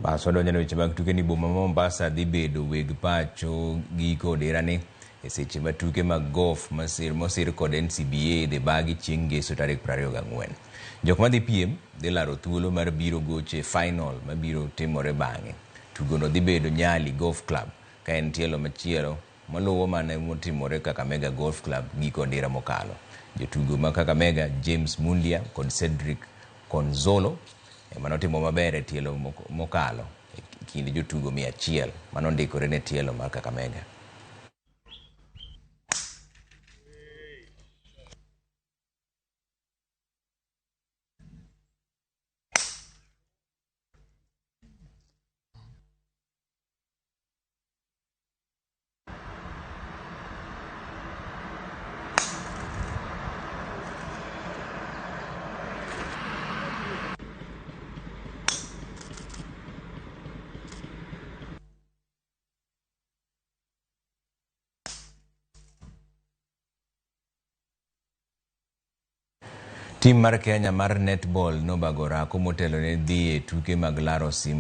Bas wadonjo ne weche mag tuke ni boma ma Mombasa dhi bedo weg pacho giko odirani e seche ma tuke mag golf mosir kod NCBA dhi bagi chieng' ngeso tarik 24. Jok madhi piem dhi laro thuolo mar biro goche e final mabiro timore bang'e. Tugono dhi bedo Nyali Golf Club ka en tielo machielo maluwo mane motimore Kakamega Golf Club giko odira mokalo. Jotugo ma Kakamega James Mundia kod Cedric Konzolo ema notimo maber e tielo mokalo e kind jotugo 100 manondikore ne tielo mar Kakamega. Tim mar Kenya mar netball nobago orako motelo ne dhi e tuke mag laro osimbo.